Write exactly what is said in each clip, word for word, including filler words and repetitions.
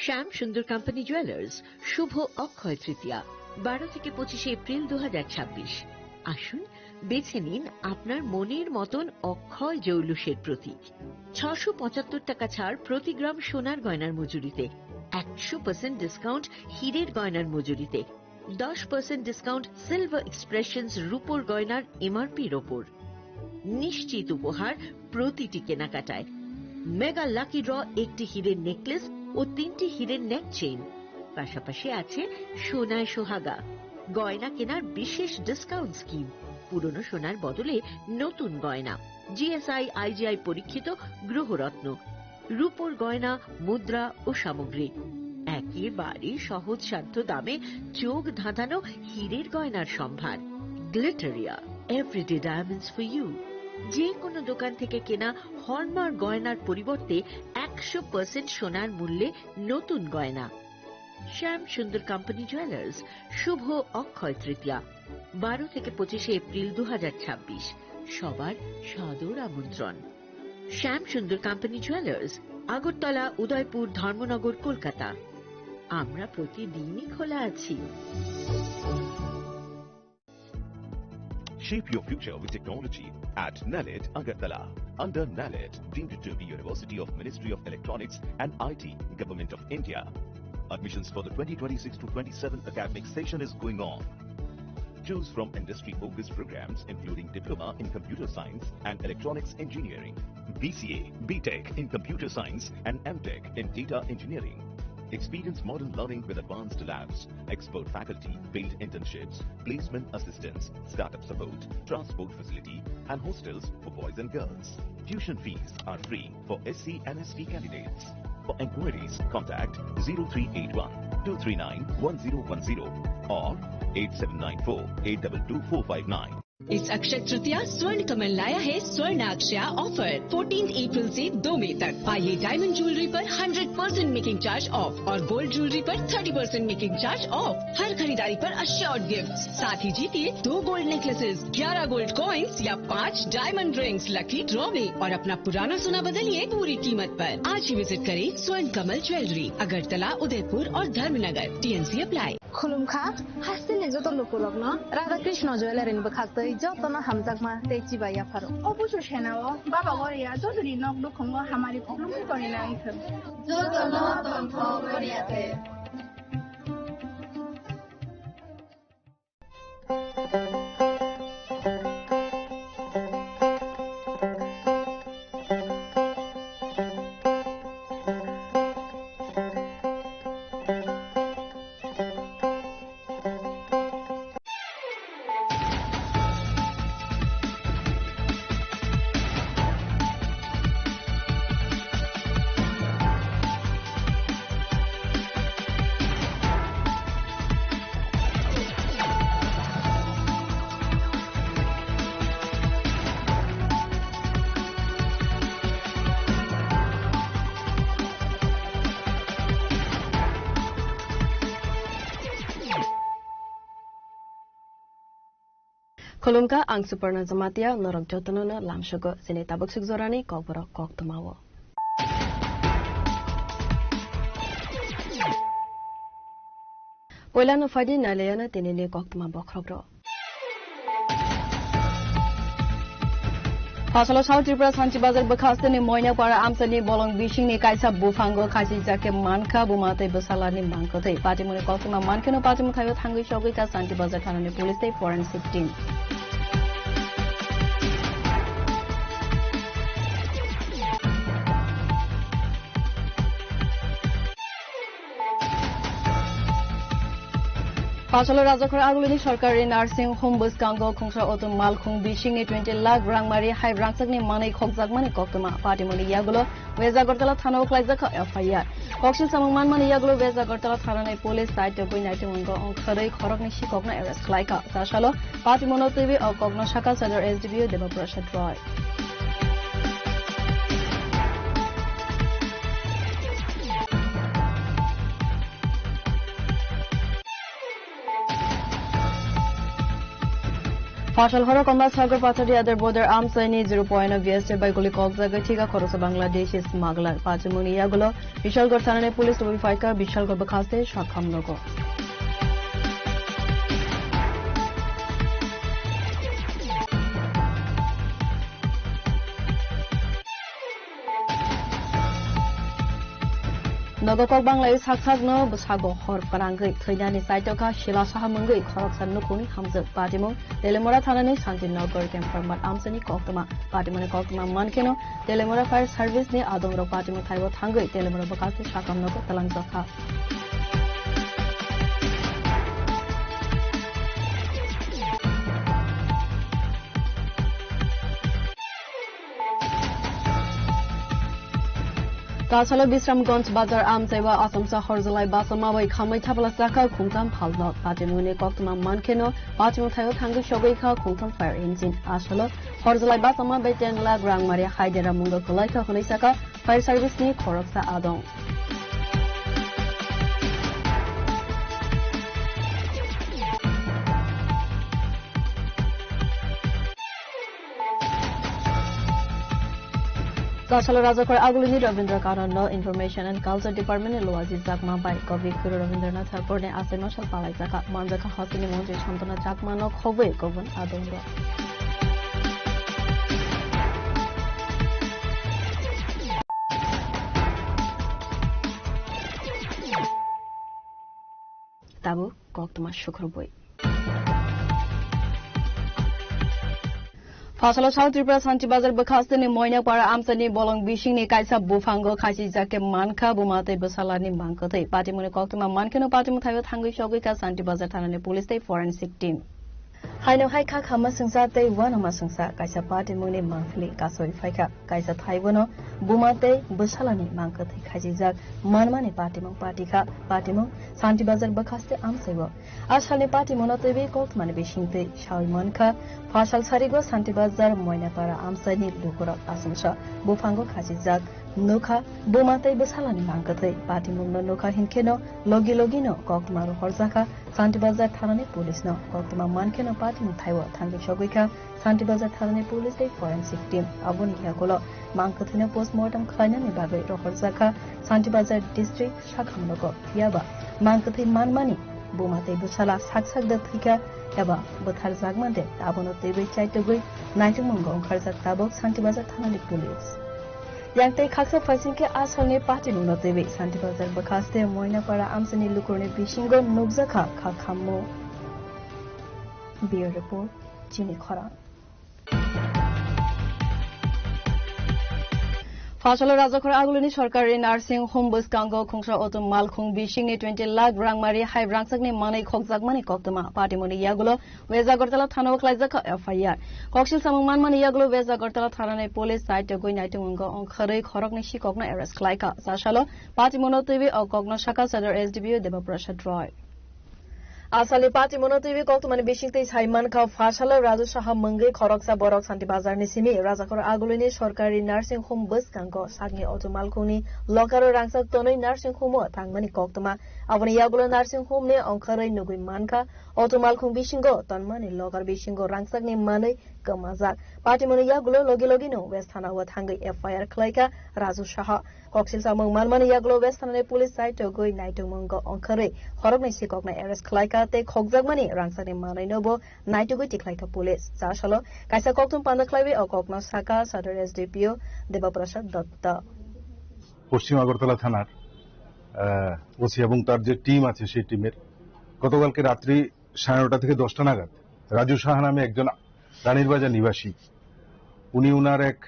শ্যাম সুন্দর company jewellers, শুভ অক্ষয় তৃতীয়া, বারো থেকে পঁচিশে এপ্রিল দু হাজার ছাব্বিশ। আসুন, বেছে নিন আপনার মনের মতন অক্ষয় জৌলুসের প্রতীক। ছশো পঁচাত্তর টাকা ছাড় প্রতি গ্রাম সোনার গয়নার মজুরিতে, একশো পার্সেন্ট ডিসকাউন্ট হীরের গয়নার মজুরিতে, দশ পার্সেন্ট ডিসকাউন্ট সিলভার এক্সপ্রেশনস রূপোর গয়নার এমআরপির ওপর। নিশ্চিত উপহার প্রতিটি কেনাকাটায়। মেগা লাকি ড্র, একটি হীরের নেকলেস ও তিনটি হীরের নেক চেইন। পাশাপাশি আছে সোনায় সোহাগা, গয়না কেনার বিশেষ ডিসকাউন্ট স্কিম, পুরনো সোনার বদলে নতুন গয়না, জিএসআই আইজিআই পরীক্ষিত গ্রহরত্ন, রূপোর গয়না, মুদ্রা ও সামগ্রী। একেবারে সহজসাধ্য দামে চোখ ধাঁধানো হীরের গয়নার সম্ভার। Glitteria, everyday diamonds for you. যে কোনো দোকান থেকে কেনা হলমার্ক গয়নার পরিবর্তে একশো পার্সেন্ট সোনার মূল্যে নতুন গয়না। শ্যাম সুন্দর কোম্পানি জুয়েলার্স, শুভ অক্ষয় তৃতীয়া, বারো থেকে পঁচিশে এপ্রিল দু হাজার ছাব্বিশ। সবার সাদর আমন্ত্রণ। শ্যাম সুন্দর কোম্পানি জুয়েলার্স, আগরতলা, উদয়পুর, ধর্মনগর, কলকাতা। আমরা প্রতিদিনই খোলা আছি। Shape your future with technology at NALET Agartala. Under NALET, deemed to be University of Ministry of Electronics and I T, Government of India. Admissions for the twenty twenty-six to twenty-seven academic session is going on. Choose from industry-focused programs including Diploma in Computer Science and Electronics Engineering, B C A, B Tech in Computer Science and M Tech in Data Engineering. Experience modern learning with advanced labs, expert faculty, paid internships, placement assistance, startup support, transport facility, and hostels for boys and girls. Tuition fees are free for S C and S T candidates. For inquiries, contact zero three eight one two three nine one zero one zero or eight seven nine four eight double two four five nine. इस अक्षय तृतीया स्वर्ण कमल लाया है स्वर्ण अक्षया offer. Fourteen April से दो मई तक पाइए डायमंड ज्वेलरी पर hundred percent making charge off और गोल्ड ज्वेलरी पर thirty percent making charge off. हर खरीदारी पर अश्योर्ड गिफ्ट, साथ ही जीतिए दो गोल्ड नेकलेसेस, ग्यारह गोल्ड कॉइन्स या पाँच डायमंड रिंग्स लकी ड्रॉ में और अपना पुराना सोना बदलिए पूरी कीमत पर। आज ही विजिट करें स्वर्ण कमल ज्वेलरी, अगरतला, उदयपुर और Dharmanagar. TNC apply. Khulumkha, hasteni joto lukurokno Radha Krishna Jewellery ni bwkhaktwi jotono hamjakma tei chibai yapharo. O busu senao Baba Goria jotoni nok nukhungo hamari khulumwi tongwi nang thung. Jotono tongthok Goria de. Khulumkha, ang Suparna Jamatia, norok jotono no lamsogo. Chini tabuk suk jorani kokborok koktwmao. Poilano phaidi nailaiano tinini koktwma bokhorokro. Phasalo South Tripura Sanchi Bazar bwkhasteni Moinapara amchani bolong bisingni kaisa buphango khachijak khe mankha buma tei bwsalani mangkwthwi. Patimoni koktwma mankheno patimung thaio thangwi sogwi kha Sanchi Bazar thanani police tei forensic team. Phasalo Rajakhor Agulini Sorkari Nursing Home bwskango khungsa otum malkhung bisingni twenty lakh rangmari hai rangchakni manwi khokjakmani koktwma. Patimoni yagulo West Agartala thanao khlaijak kha F I R. Koksil samung manmani yagulo West Agartala thanani police side tebwi naitung wngkha, wngkhorwi khoroknwi sikokno arrest khlaikha. Chasalo patimono twiwi o kokno sakha Sadar S D P O Deba Prasad Roy. Asal horo Komla Sagar Pathari Adar Border amchaini zero point o B S F bai guli kokjagwi thika khoroksa Bangladeshi smuggler. Pachimungni yagulo Bishalgarh thanani police tubui phaikha, Bishalgarh bwkhaste sakham nogo. Nogo kok banglai sak sakno bwsago hor phrangwi thwinani chaitokha sila saha mungwi khoroksa nukhungni hamjwk. Patimung Telemura thanani Santinagar Kempharmat amchaini koktwma. Patimungni koktwma mankheno Telemura Fire Service ni adongrok patimung thaibo thangwi Telemura bwkhaste sakham nogo twlangjakha. Kasalo Bisramganj bazar amchaiwa Asamsa horjalai basa mabai khamai thapla chakha khungtam phalnok. Patimungni koktwma mankheno patimung thaio thangwi sogwi kha khungtam fire engine. Asalo horjalai basa mabai ten lakh rang mari haidera mungo kwlai kha hwnwi saka fire service ni khoroksa adong. Kasalo Rajakhor Agulini Rabindra Karan no Information and Culture Department ni Luaji Chakma bai Kavi Guru Rabindranath Tagore ni asai masal palai jaka manjaka hasteni montri Santana Chakma no khobwi gobun adongo. Tabuk koktwma sukhrbwi. Phasalo South Tripura Santi Bazar bwkhasteni Moinapara amchani bolong bisingni kaisa buphango khachijak khe mankha buma tei bwsalani mangkwthwi. Patimungni koktwma mankheno patimung thaio thangwi sogwi kha Santi Bazar thanani police tei forensic team. Haino hai kha kha masingsa tei uanama singsa kaisa patimungni mangphili kasoi phaikha. Kaisa thaibono buma tei bwsalani mangkwthwi khachijak manmani patimung patikha. Patimung Santi Bazar bwkhaste amchaibo. A salni patimungno twiwi koktwmani bisingtwi sawi mankha. Phasal sarigo Santi Bazar Moinapara amchaini lukurok asongsa buphango khachijak nukha. Buma tei bwsalani mangkwthwi patimungno nukha hinkheno logi logino koktwma rohorjakha. Santi Bazar thanani police no koktwma mankheno patimung thaibo thangwi sogwi kha. Santi Bazar thanani police tei forensic team aboni yagulo mangkwthwino postmortem khlainani bagwi rohorjakha Santi Bazar district sakhamlogo. Phiyaba mangkwthwi manmani buma tei bwsala sak sak da thwikha eba bwtharjakmante abono twiwi chaitugwi naitugmungo wngkharjak tabuk Santi Bazar thanani police. Yang tei khaksa phaising khe a salni patimungno twiwi Santi Bazar bwkhaste Moinapara amchani lukurokni bisingo nukjakha kha khammo. Bureau Report, Chini Khorang. Phasalo Rajakhor Agulini Sorkari Nursing Home bwskango khungsa auto malkhung bisingni twenty lakh rangmari hai rangchakni manwi khokjakmani koktwma. Patimungni yagulo West Agartala thanao khlaijak kha F I R. Koksil samung manmani yagulo West Agartala thanani police side togwi naitung wngkha ongkhorwi khoroknwi sikokno arrest khlaikha. Chasalo patimungno twiwi o kokno sakha Sadar S D P O Deba Prasad Roy. Asali patimungno twiwi koktwmani bisingtwi sai mankha phasalo Raju Saha mungwi khoroksa borok Santi Bazarni simi Rajakhor Agulini Sorkari Nursing Home bwskango sakni auto malkhungni lokaro rangchak tonwi nursing home-o thangmani koktwma. Aboni yagulo nursing home-ni ongkhorwi nugwi mankha. Auto malkhung bisingo tonmani logar bisingo rangchakni manwi kwmajak. Patimungni yagulo logi logino West Thana-o thangwi F I R khlaikha Raju Saha. Koksil samung manmani yagulo West Thanani police side togwi naitugmungo ongkhorwi khoroknwi sikokno arrest khlaikha tei khokjakmani rangchakni manwino bo naitugwi tikhlaikha police. Chasalo kaisa kokthum panda khlaiwi o kokno sakha Sadar S D P O Deba Prasad Dutta. পশ্চিম আগরতলা থানার, আহ, ওসি এবং তার যে টিম আছে, সেই টিমের গতকালকে রাত্রি সাড়ে নটা থেকে দশটা নাগাদ রাজু সাহা নামে একজন রানীর বাজার নিবাসী, উনি ওনার এক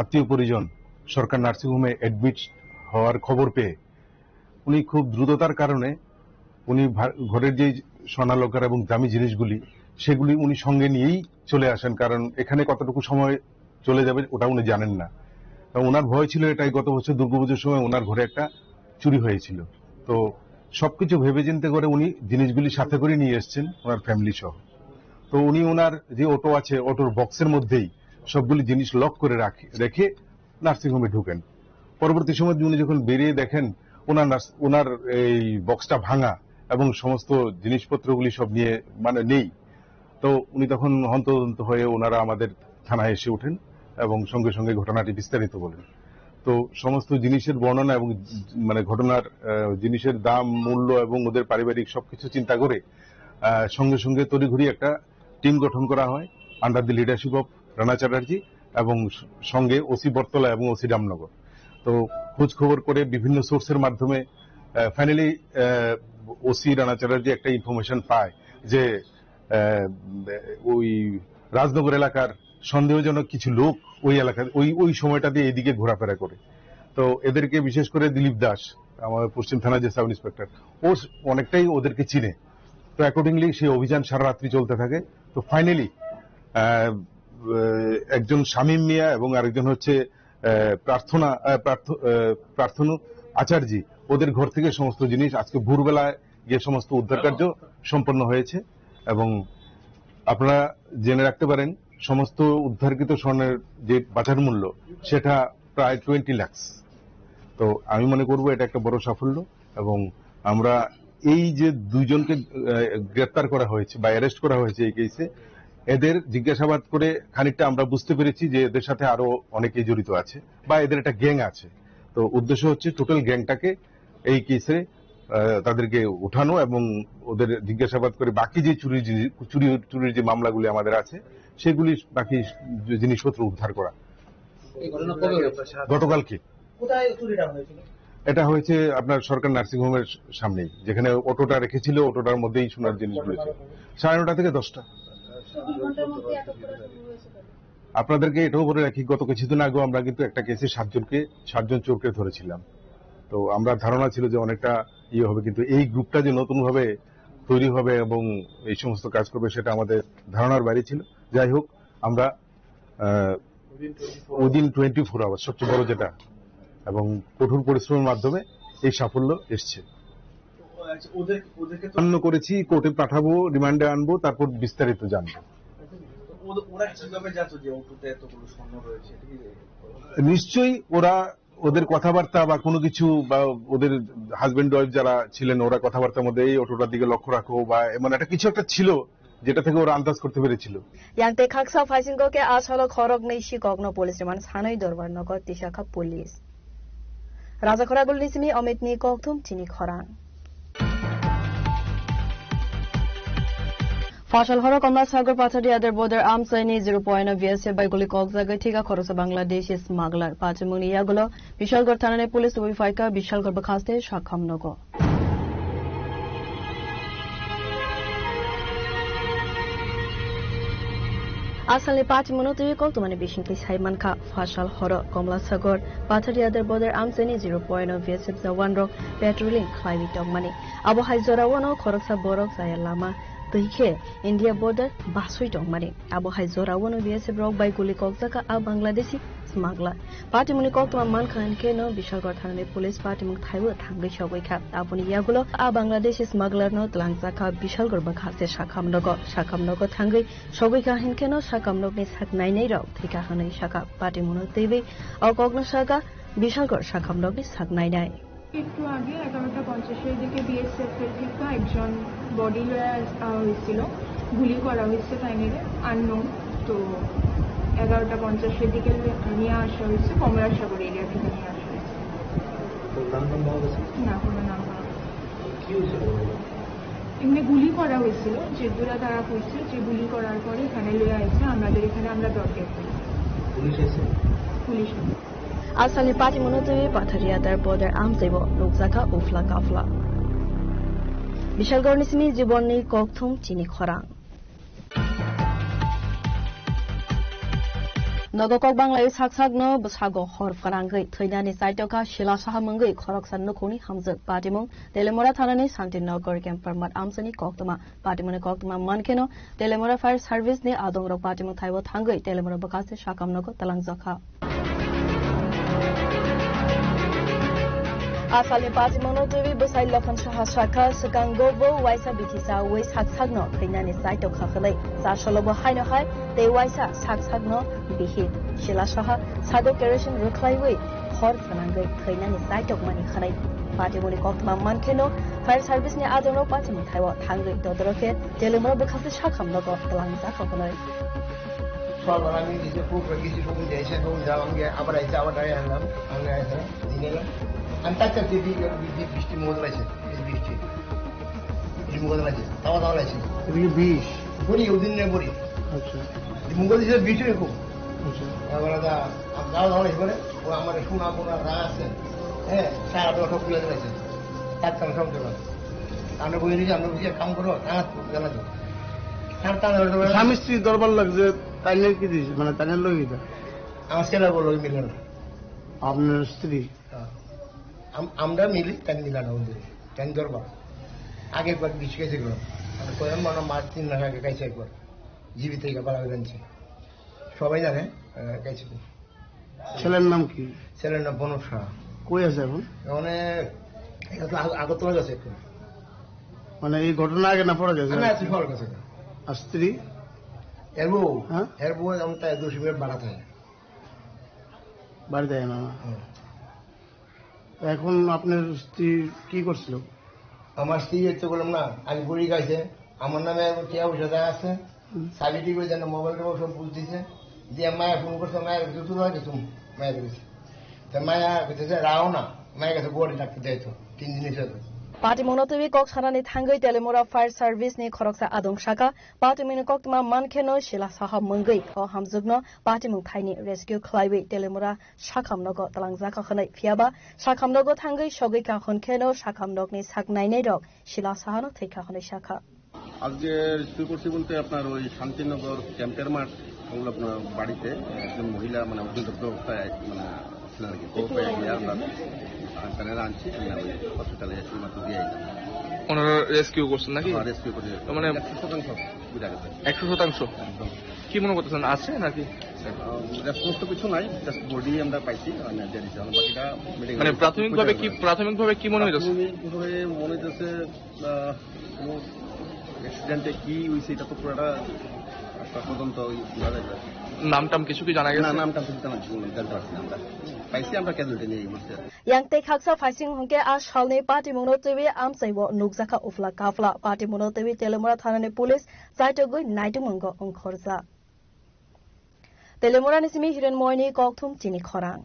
আত্মীয় পরিজন সরকার নার্সিংহোমে অ্যাডমিট হওয়ার খবর পেয়ে উনি খুব দ্রুততার কারণে উনি ভা-, ঘরের যে স্বর্ণালংকার এবং দামি জিনিসগুলি, সেগুলি উনি সঙ্গে নিয়েই চলে আসেন, কারণ এখানে কতটুকু সময় চলে যাবে ওটা উনি জানেন না। এবং ওনার ভয় ছিল এটাই, গত বছর দুর্গাপুজোর সময় ওনার ঘরে একটা চুরি হয়েছিল। তো সবকিছু ভেবেচিন্তে করে উনি জিনিসগুলি সাথে করে নিয়ে এসেছেন ওনার ফ্যামিলি সহ। তো উনি ওনার যে অটো আছে, অটোর বক্সের মধ্যেই সবগুলি জিনিস লক করে রাখে, রেখে নার্সিংহোমে ঢুকেন। পরবর্তী সময় উনি যখন বেরিয়ে দেখেন, ওনার নার্স-, ওনার এই বক্সটা ভাঙা এবং সমস্ত জিনিসপত্রগুলি সব নিয়ে, মানে, নেই। তো উনি তখন হন্তদন্ত হয়ে ওনারা আমাদের থানায় এসে ওঠেন এবং সঙ্গে সঙ্গে ঘটনাটি বিস্তারিত বলেন। তো সমস্ত জিনিসের বর্ণনা এবং মানে ঘটনার, আহ, জিনিসের দাম, মূল্য এবং ওদের পারিবারিক সবকিছু চিন্তা করে, আহ, সঙ্গে সঙ্গে তড়িঘড়ি একটা টিম গঠন করা হয় under the leadership of Rana চ্যাটার্জি এবং স-, সঙ্গে ওসি বটতলা এবং ওসি রামনগর। তো খোঁজ খবর করে বিভিন্ন সোর্সের মাধ্যমে, আহ, ফাইনালি, আহ, ওসি রানা চ্যাটার্জি একটা ইনফরমেশন পায় যে, আহ, ওই রাজনগর এলাকার সন্দেহজনক কিছু লোক ওই এলাকায় ওই, ওই সময়টাতে এইদিকে ঘোরাফেরা করে। তো এদেরকে বিশেষ করে দিলীপ দাস, আমার পশ্চিম থানার যে সাব ইন্সপেক্টর, ও স-, অনেকটাই ওদেরকে চিনে। তো অ্যাকর্ডিংলি সেই অভিযান সারা রাত্রি চলতে থাকে। তো ফাইনালি, আহ, আহ, একজন শামীম মিয়া এবং আরেকজন হচ্ছে, আহ, প্রার্থনা, আহ, প্রার্থ-, আহ, প্রার্থনু আচার্যি, ওদের ঘর থেকে সমস্ত জিনিস আজকে ভোরবেলায় গিয়ে সমস্ত উদ্ধার কার্য সম্পন্ন হয়েছে। এবং আপনারা জেনে রাখতে পারেন, সমস্ত উদ্ধারকৃত স্বর্ণের যে বাজার মূল্য, সেটা প্রায় টোয়েন্টি লাখস। তো আমি মনে করব এটা একটা বড় সাফল্য। এবং আমরা এই যে দুইজনকে, আহ, গ্রেপ্তার করা হয়েছে বা অ্যারেস্ট করা হয়েছে এই কেসে, এদের জিজ্ঞাসাবাদ করে খানিকটা আমরা বুঝতে পেরেছি যে এদের সাথে আরো অনেকেই জড়িত আছে বা এদের একটা গ্যাং আছে। তো উদ্দেশ্য হচ্ছে টোটাল গ্যাংটাকে এই কেসে, আহ, তাদেরকে উঠানো এবং ওদের জিজ্ঞাসাবাদ করে বাকি যে চুরির জিনিস, চুরি, চুরির যে মামলাগুলি আমাদের আছে, সেগুলি বাকি জিনিসপত্র উদ্ধার করা। এই ঘটনা কবে ঘটেছে? গতকালকে। কোথায় চুরিটা হয়েছিল? এটা হয়েছে আপনার সরকার নার্সিং হোমের সামনেই, যেখানে অটোটা রেখেছিল, অটোটার মধ্যেই সোনার জিনিস রয়েছে। সাড়ে নটা থেকে দশটা। চব্বিশ ঘন্টার মধ্যে এত করা শুরু হয়েছে কেন? আপনাদেরকে এটাও বলে রাখি, গত কিছুদিন আগেও আমরা কিন্তু একটা কেসে সাতজনকে, সাতজন চোরকে ধরেছিলাম। তো আমরা ধারণা ছিল যে অনেকটা ইয়ে হবে, কিন্তু এই গ্রুপটা যে নতুনভাবে তৈরি হবে এবং এই সমস্ত কাজ করবে, সেটা আমাদের ধারণার বাইরে ছিল। যাই হোক, আমরা, আহ, উইদিন টোয়েন্টি ফোর আওয়ার্স, সবচেয়ে বড় যেটা, এবং কঠোর পরিশ্রমের মাধ্যমে এই সাফল্য এসছে। আচ্ছা, ওদের, ওদেরকে তো সামান্য করেছি, কোর্টে পাঠাবো, রিমান্ডে আনবো, তারপর বিস্তারিত জানবো। ওরা কিভাবে জানতো যে অটোতে এতগুলো স্বর্ণ রয়েছে? এটা কি নিশ্চয়ই ওরা ওদের কথাবার্তা বা কোনো কিছু, বা ওদের হাজবেন্ড ওয়াইফ যারা ছিলেন, ওরা কথাবার্তার মধ্যে এই অটোটার দিকে লক্ষ্য রাখো বা এমন একটা কিছু একটা ছিল, যেটা থেকে ওরা আন্দাজ করতে পেরেছিল। Yang tei khaksa phaisingo khe a salo khoroknwi sikokno police remand sanwi dorbar nogo tisakha police. Rajakhora gulni simi Amit ni kokthum chini khorang. Fasal horo Komla Sagar Pathari Adar Border amchaini zero point o B S F bai guli kokjagwi thika khoroksa Bangladeshi smuggler. Pachimungni yagulo Bishalgarh thanani police tubui phaikha Bishalgarh bwkhaste sakham nogo. Asalni pachimungno twi koktumani bisingtwi sai mankha, fasal horo Komla Sagar Pathari Adar Border amchaini zero point o B S F jawan rok patrolling khlaiwi tongmani. Abo hai jorao no khoroksa borok chaya lama twi khe India border baswi tongmani. Abo hai jorao no B S F rok bai guli kokjakha a Bangladeshi smuggler. Patimungni koktwma mankha hinkhe no Bishalgarh thanani police patimung thaibo thangwi sogwi kha. Aboni yagulo a Bangladeshi smuggler no twlangjakha Bishalgarh bwkhaste sakham nogo. Sakham nogo thangwi sogwi kha hinkhe no sakham nokni sak nainai rok thwikha hwnwi sakha. Patimungno twiwi o kokno sakha Bishalgarh sakham nokni sak nainai. একটু আগে এগারোটা পঞ্চাশের দিকে বিএসএফ এর থেকে একজন বডি লয়ে আস-, আ, হয়েছিল, গুলি করা হয়েছে ফাইনালি, আননোন। তো এগারোটা পঞ্চাশের দিকে লে-, নিয়ে আসা হয়েছে, কমলাসাগর এরিয়া থেকে নিয়ে আসা হয়েছে। তো নাম টাম পাওয়া গেছে? না, কোনো নাম পাওয়া গেছে না। কি হয়েছিল ওনার? এমনি গুলি করা হয়েছিল, যে দূরা তারা হয়েছে, যে গুলি করার পরে এখানে লয়ে আসছে, আমাদের এখানে আমরা ব্রডকাস্ট করি। পুলিশ এসে? Police. Asalni patimungno twiwi Pathari Adar Border amchaibo nukjakha ufla kafla. Bishalgarhni simi Jibonni kokthum chini khorang. Nogo kok banglai sak sakno bwsago hor pharangwi thwinani chaitokha Sila Saha mungwi khoroksa nukhungni hamjwk. Patimung Telemura thanani Santinagar Kempar mat amchaini koktwma. Patimungni koktwma mankheno Telemura Fire Service ni adongrok patimung thaibo thangwi Telemura bwkhaste sakham nogo twlangjakha. Asalni patimungno twiwi bwsai Lokhon Saha sakha, swkango bo waisa bithi chawi sak sakno thwinani chaitokha hwnwi. Chasolo bo haino hai tei waisa sak sakno bihi Sila Saha sago kerosene rwkhlaiwi hor phanangwi thwinani chaitokmani hwnwi. Patimungni koktwma mankheno fire service ni adongrok patimung thaio thangwi dodoro khe Teliamura bwkhakni sakham nogo twlangjak hwnwi. সকাল আমি নিজে খুব কিছু সময় যাই, সে সময় যাওয়া আমি আবার আইসে, আবার আই আনলাম, আমি আইসে, দিন এলাম। আমি তার কাছে বি-, বি-, বি-, বৃষ্টি মজা লাগছে, এই বৃষ্টি। বৃষ্টি মজা লাগছে, তাওয়া তাওয়া লাগছে। এটা কি বিষ? বড়ি, ওদিন নিয়ে বড়ি। আচ্ছা। মুগল যে বৃষ্টি এরকম। আচ্ছা। তারপরে দা, আমি যাওয়া যাওয়া এবারে, ও আমার শোনা বোনা রাগ আছে, হ্যাঁ, সারা দশ সব খুলে দিয়েছে। তার কারণে সব জোগাড়। আমরা বই নিয়ে আমরা বুঝি এক কাম করো, টানা জানা যাবে। স্বামী স্ত্রী দরবার লাগছে, তাইলে কি দিস? মানে, তাইলে লই এটা? আমার ছেলে বলো, ওই মিলে না। আপনার স্ত্রী? হ্যাঁ। আম-, আমরা মিলি, তাই মিলানো ওদের। তাই দরবার। আগে একবার বিষ খেয়েছে গো। মানে, কয়েক মাস, মাস, তিন মাস আগে খাইছে একবার। জীবিত থেকে পালা বেরোচ্ছে। সবাই জানে, আহ, খাইছে। ছেলের নাম কি? ছেলের নাম বনক সাহা। কই আছে এখন? মানে, এটা তো আগ-, আগরতলা গেছে এখন। মানে, এই ঘটনা আগে না পরে গেছে? না, না, এখন পরে গেছে। আর স্ত্রী? এর বউ? হ্যাঁ? এর বউ, আমি তাই দুশো মিনিট বাড়া থাকে। বাড়ি যায় না? হুম। তো এখন আপনার স্ত্রী কি করছিল? আমার স্ত্রী এই তো বললাম না, আজ বুড়ি গাইছে, আমার নামে এখন টিয়া পয়সা দেওয়া আছে, হুম। চাবি টিবি যেন মোবাইল টোবাইল সব বুঝ দিছে, দিয়ে মায়া ফোন করছে, মায়ের দুটো ধরে গেছে, মায়ের গেছে। তো মায়া গেছে যে রাও না, মায়ের কাছে বড়ি ডাকতে দেয় তো, তিন দিন হিসাবে। Patimungno twiwi kok sanani thangwi Teliamura Fire Service ni khoroksa adong saka, patimungni koktwma mankheno sila saha mungwi o hamjwkno patimung thaini rescue khlaiwi Teliamura sakham nogo twlangjak kha hwnwi, phiyaba sakham nogo thangwi sogwi kha hwnkheno sakham nokni sak nainairok sila sahano thwi kha hwnwi sakha. আজকে রেস্কিউ করছি বলতে আপনার ওই শান্তিনগর ক্যাম্পের মাঠ সংলগ্ন বাড়িতে একজন মহিলা মানে অগ্নিদগ্ধ অবস্থায় মানে ছিলেন আর কি। খবর পেয়ে গিয়ে আমরা তারা আনছি, আমরা ওই হসপিটালে এসে মাত্র দিয়ে আইলাম। ওনারা রেস্কিউ করছেন নাকি? হ্যাঁ, রেস্কিউ করে। তো মানে একশো শতাংশ বুঝা গেছে। একশো শতাংশ? একদম। কি মনে করতেছেন, আছে নাকি? রেসপন্স তো কিছু নাই, জাস্ট বডি আমরা পাইছি, মানে, দিয়ে দিতে হবে। বাকিটা মেডিকেল মানে, প্রাথমিকভাবে কি, প্রাথমিকভাবে কি মনে হইতেছে? প্রাথমিকভাবে মনে হইতেছে, আহ, কোনো অ্যাক্সিডেন্টে কি হইছে, এটা তো পুরাটা আজ তদন্ত বোঝা যাবে। নাম টাম কিছু কি জানা না, গেছে? নাম টাম কিছু জানা, জানতে পারছি না আমরা। পাইছি আমরা ক্যাজুয়ালিটি নিয়ে এই মুহূর্তে। Yang tei khaksa phaising hwnkhe a salni patimungno twiwi amchaibo nukjakha uphla kaphla. Patimungno twiwi Teliamura thanani police chaitogwi naitukmungo ongkhorjak. Teliamurani simi Hiren Moini kokthum chini khorang.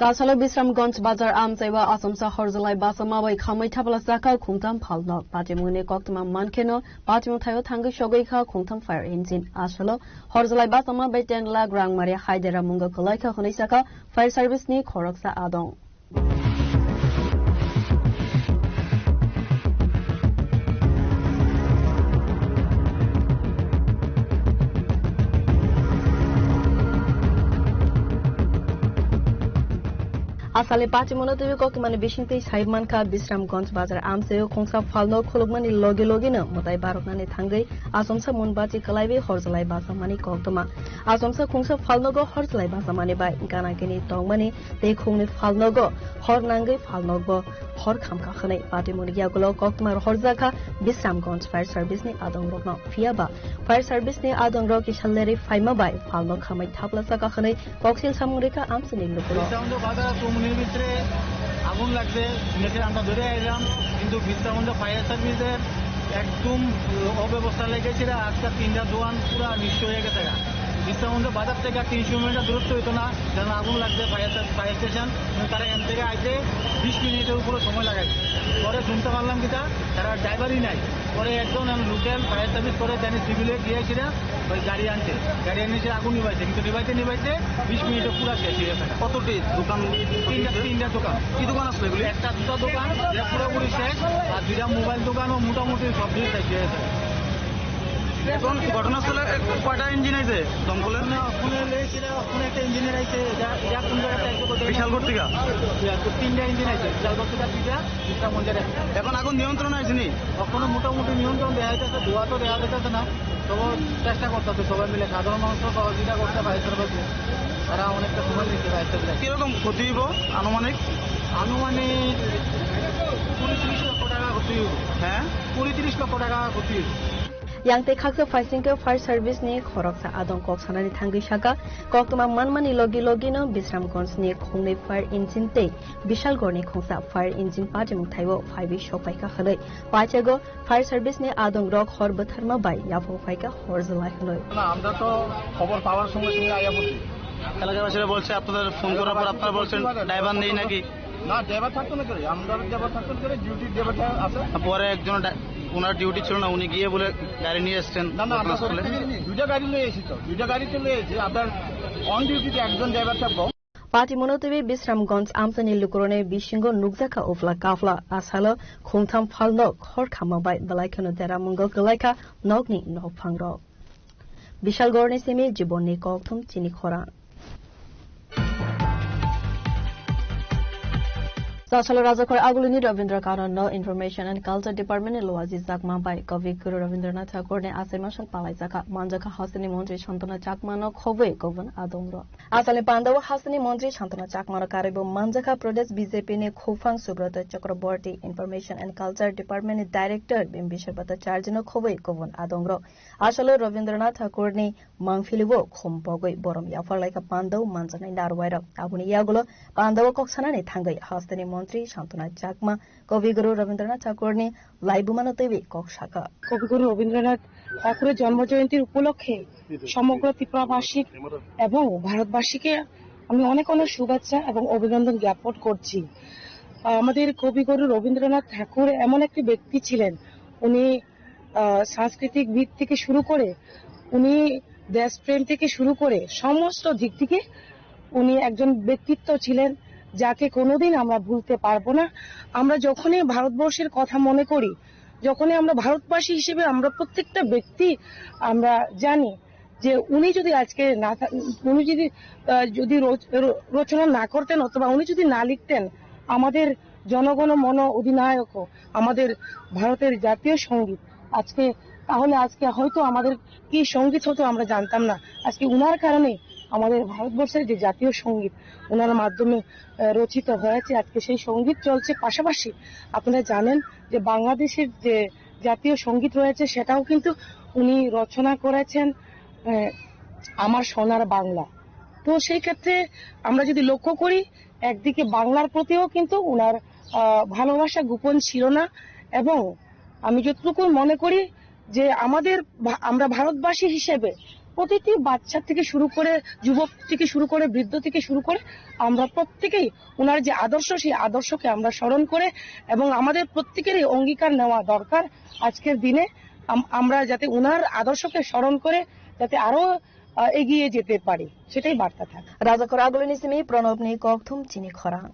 Tasalo Bisramganj bazar amchaiwa achomsa horjalai bachama bai khamwi thapla chakha khungtham phalnok. Patimungni koktwma mankheno patimung thaio thangwi sogwi kha khungtham fire engine. Asalo horjalai bachama bai ten lakh rang mari haidera mungo kwlai kha hwnwi sakha fire service ni khoroksa adong. Asale patimungno twiwi koktwmani bisingtwi sai mankha Bisramganj bazar amchaio khungsa phalno khulukmani logi logino mwtai baroknani thangwi achomsa munbachi kwlaiwi horjalai bachamani koktwma. Achomsa khungsa phalnogo horjalai bachamani bai gana gini tongmani tei khungni phalnogo hor nangwi phalnokbo hor khamkha hwnwi patimungni yagulo koktwma rohorjakha Bisramganj Fire Service ni adongrokno. Phiyaba Fire Service ni adongrok kisa lerwi phaima bai phalno khamwi thapla chakha hwnwi koksil samung rikha amchaini lukurok. Bisramganj bazar chumni bhitre agun lagse, শুনেছি আমরা ধরে আইলাম, কিন্তু Bisramganj Fire Service এর একদম অব্যবস্থা লেগেছিল। আজকে তিনটা দোকান পুরো নিঃস্ব হয়ে গেছে। Bisramganj bazar থেকে তিনশো মিটার দূরত্ব হইতো না, যেন আগুন লাগছে ফায়ার সার-, ফায়ার স্টেশন। কিন্তু তারা এখান থেকে আইতে বিশ মিনিটের উপরে সময় লাগাইছে। পরে শুনতে পারলাম কি তা, তারা ড্রাইভারই নাই। পরে একজন লোকাল ফায়ার সার্ভিস করে জানি সিভিলে গিয়েছিলেন ওই গাড়ি আনতে। গাড়ি আনিয়ে আগুন নিভাইছে, কিন্তু নিভাইতে নিভাইতে বিশ মিনিটে পুরো শেষ হয়ে গেছে। কতটি দোকান? তিনটা, তিনটা দোকান। কি দোকান আসলে এগুলি? একটা জুতা দোকান, এটা পুরোপুরি শেষ। আর দুইটা মোবাইল দোকানও মোটামুটি সব দিয়ে শেষ হয়ে গেছে। এখন ঘটনাস্থলে এক-, কয়টা ইঞ্জিন আছে দমকলের? না, ওখানে লেগেছিল, ওখানে একটা ইঞ্জিনিয়ার আছে, এটা, এটা কোন জায়গাতে আছে বলতে গেলে বিশালগড় থেকে? ইয়া, তো তিনটা ইঞ্জিন আছে, বিশালগড় থেকে দুইটা, তিনটা মঞ্জুর আছে। এখন আগুন নিয়ন্ত্রণ হয়েছে নি? এখনো মোটামুটি নিয়ন্ত্রণ দেখা যাচ্ছে, ধোঁয়া তো দেখা যাচ্ছে না, তবু চেষ্টা করতেছে সবাই মিলে, সাধারণ মানুষ তো সহযোগিতা করতে পারে, তারা অনেকটা সময় দিতে পারে। কিরকম ক্ষতি হইব আনুমানিক? আনুমানিক কুড়ি তিরিশ লক্ষ টাকা ক্ষতি হইব। হ্যাঁ? কুড়ি তিরিশ লক্ষ টাকা ক্ষতি হইব। Yang tei khaksa phaisingkhe fire service ni khoroksa adong kok sanani thangwi saka, koktwma manmani logi logi no Bisramganj ni khongnwi fire engine tei Bishalgarh ni khongsa fire engine patimung thaio phaiwi sokpaikha hwnwi. Paichago fire service ni adong rok hor bwtharma bai yaphang phaikha hor jwlai hwnwi. না, আমরা তো খবর পাওয়ার সঙ্গে সঙ্গে আইয়া পড়ছি। এলাকাবাসীরা বলছে আপনাদের ফোন করার পর আপনারা বলছেন ড্রাইভার নেই নাকি? না, ড্রাইভার থাকতো না করে, আমরা ড্রাইভার থাকতো না করে, ডিউটির ড্রাইভার আছে। পরে একজন ডা-, ওনার ডিউটি ছিল না, উনি গিয়ে বলে গাড়ি নিয়ে এসছেন না, না, আমরা ঘটনাস্থলে। দুইটা গাড়ি নিয়ে এসেছি তো, দুইটা গাড়িতে নিয়ে এসেছি, আপনার অন ডিউটিতে একজন ড্রাইভার থাকবো। Patimungno twiwi Bisramganj amchaini lukurokni bisingo nukjakha uphla kaphla, asalo khungtham phalnok hor khamma bai belai kheno deramungo kwlaikha nokni nokphangrok. Bishalgarhni simi Jibonni kokthum chini khorang. Chasalo Rajakhor Agulini Rabindra Kanonno Information and Culture Department ni luaji jakma bai Kavi Guru Rabindranath Thakurni achaima sal palaijakha, manjakha hasteni montri Santana Chakmano khobwi kubun adongrok. Asalni pandao hasteni montri Santana Chakmano karwibo manjakha Pradesh B J P ni Khufang Subrata Chakraborty, Information and Culture Department ni Director Bimbisar Bhattacharjino khobwi kubun adongrok. Asalo Rabindranath Thakurni mangphilibo khum bogwi borom yapharlaikha pandao manjaknai narwuairok. Aboni yagulo pandao kok sanani thangwi hasteni montri Santana Chakma Kavi Guru Rabindranath Thakurni laibumano twiwi kok sakha. কবিগুরু রবীন্দ্রনাথ ঠাকুরের জন্ম জয়ন্তীর উপলক্ষে সমগ্র ত্রিপুরাবাসী এবং ভারতবাসীকে আমি অনেক অনেক শুভেচ্ছা এবং অভিনন্দন জ্ঞাপন করছি। আমাদের কবিগুরু রবীন্দ্রনাথ ঠাকুর এমন একটি ব্যক্তি ছিলেন, উনি, আহ, সাংস্কৃতিক দিক থেকে শুরু করে, উনি দেশপ্রেম থেকে শুরু করে সমস্ত দিক থেকে উনি একজন ব্যক্তিত্ব ছিলেন, যাকে কোনোদিন আমরা ভুলতে পারবো না। আমরা যখনই ভারতবর্ষের কথা মনে করি, যখনই আমরা ভারতবাসী হিসেবে আমরা প্রত্যেকটা ব্যক্তি আমরা জানি যে উনি যদি আজকে না থা-, উনি যদি, আহ, যদি রচ-, র-, রচনা না করতেন অথবা উনি যদি না লিখতেন, আমাদের জনগণ মন অধিনায়ক, আমাদের ভারতের জাতীয় সঙ্গীত আজকে, তাহলে আজকে হয়তো আমাদের কি সঙ্গীত হতো আমরা জানতাম না। আজকে উনার কারণে আমাদের ভারতবর্ষের যে জাতীয় সঙ্গীত ওনার মাধ্যমে, আহ, রচিত হয়েছে, আজকে সেই সঙ্গীত চলছে। পাশাপাশি আপনারা জানেন যে বাংলাদেশের যে জাতীয় সঙ্গীত রয়েছে সেটাও কিন্তু উনি রচনা করেছেন, আহ, আমার সোনার বাংলা। তো সেই ক্ষেত্রে আমরা যদি লক্ষ্য করি, একদিকে বাংলার প্রতিও কিন্তু ওনার, আহ, ভালোবাসা গোপন ছিল না। এবং আমি যতটুকু মনে করি যে আমাদের ভা-, আমরা ভারতবাসী হিসেবে প্রতিটি বাচ্চা থেকে শুরু করে, যুবক থেকে শুরু করে, বৃদ্ধ থেকে শুরু করে আমরা প্রত্যেকেই ওনার যে আদর্শ, সেই আদর্শকে আমরা স্মরণ করে এবং আমাদের প্রত্যেকেরই অঙ্গীকার নেওয়া দরকার আজকের দিনে আম-, আমরা যাতে ওনার আদর্শকে স্মরণ করে যাতে আরো, আহ, এগিয়ে যেতে পারি, সেটাই বার্তা থাকে। Rajakhor Agulini simi Pranobni kokthum chini khorang.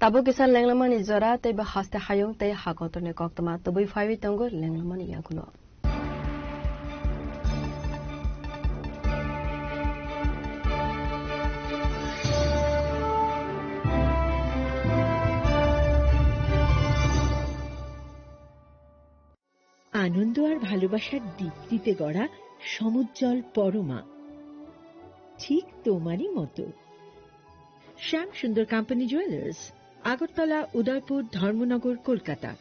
Tabuk kisa lenglamani jora tei bo haste hayung tei hakotorni koktwma tubui phaiwi tongo lenglamani yagulo. আনন্দ আর ভালোবাসার দীপ্তিতে গড়া সমুজ্জ্বল পরমা, ঠিক তোমারই মতো। শ্যাম সুন্দর কোম্পানি জুয়েলার্স, আগরতলা, উদয়পুর, ধর্মনগর, কলকাতা।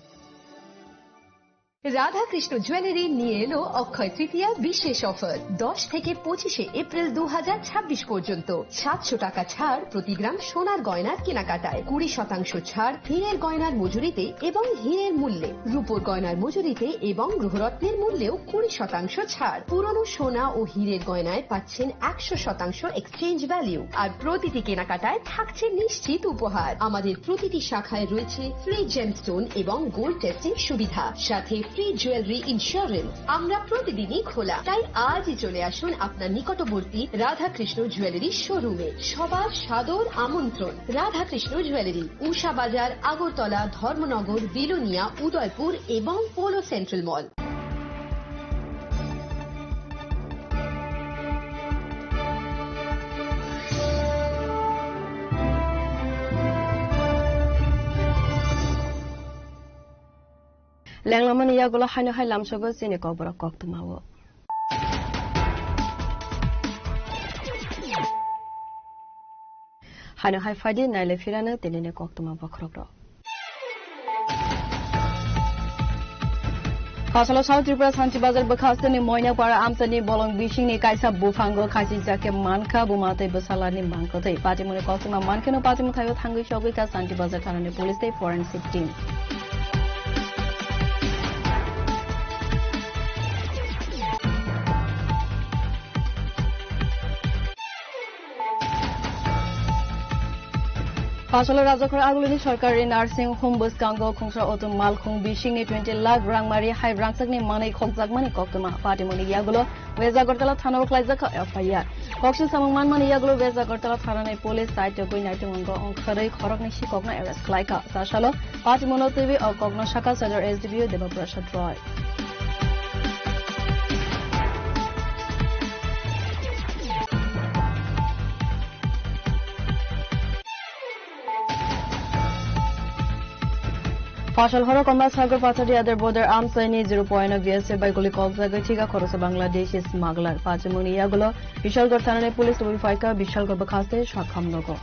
রাধাকৃষ্ণ জুয়েলারি নিয়ে এলো অক্ষয় তৃতীয়া বিশেষ অফার। দশ থেকে পঁচিশে এপ্রিল দু হাজার ছাব্বিশ পর্যন্ত সাতশো টাকা ছাড় প্রতি গ্রাম সোনার গয়নার কেনাকাটায়, কুড়ি শতাংশ ছাড় হীরের গয়নার মজুরিতে এবং হীরের মূল্যে, রূপোর গয়নার মজুরিতে এবং গ্রহরত্নের মূল্যেও কুড়ি শতাংশ ছাড়। পুরনো সোনা ও হীরের গয়নায় পাচ্ছেন একশো শতাংশ এক্সচেঞ্জ ভ্যালু, আর প্রতিটি কেনাকাটায় থাকছে নিশ্চিত উপহার। আমাদের প্রতিটি শাখায় রয়েছে ফ্রি জেমস্টোন এবং গোল্ড টেস্টিং সুবিধা, সাথে ফ্রি জুয়েলারি ইন্স্যুরেন্স। আমরা প্রতিদিনই খোলা, তাই আজই চলে আসুন আপনার নিকটবর্তী রাধাকৃষ্ণ জুয়েলারি শোরুমে। সবার সাদর আমন্ত্রণ। রাধাকৃষ্ণ জুয়েলারি, উষা বাজার, আগরতলা, ধর্মনগর, বিলোনিয়া, উদয়পুর এবং polo central mall. Lenglamani yagulo haino hai lamsogo chini kokborok koktwmao. Haino hai phaidi naile phirano tinini koktwma bokhorokrok. Phasalo South Tripura Santi Bazar bwkhasteni Moinapara amchaini bolong bisingni kaisa buphango khachijak khe mankha buma tei bwsalani mangkwthwi. Patimungni koktwma mankheno patimung thaio thangwi sogwi kha Santi Bazar thanani police tei forensic team. Phasalo Rajakhor Agulini Sorkari Nursing Home bwskango khungsa auto malkhung bisingni twenty lakh rangmari hai rangchakni manwi khokjakmani koktwma. Patimungni yagulo West Agartala thanao khlaijak kha F I R. Koksil samung manmani yagulo West Agartala thanani police side togwi naitung wngo, wngkharwi khoroknwi sikhokno arrest khlaikha. Chasalo patimungno twiwi o kokno sakha Sadar S D P O Deba Prasad Roy. Phasal horo Komla Sagar Pachari Adar Bodar amchaini zero point B S F bai guli kokjagwi thika khoroksa Bangladeshi smuggler. Patimungni yagulo Bishalgarh thanani police tubui phaikha Bishalgarh bwkhaste Sakham nogo.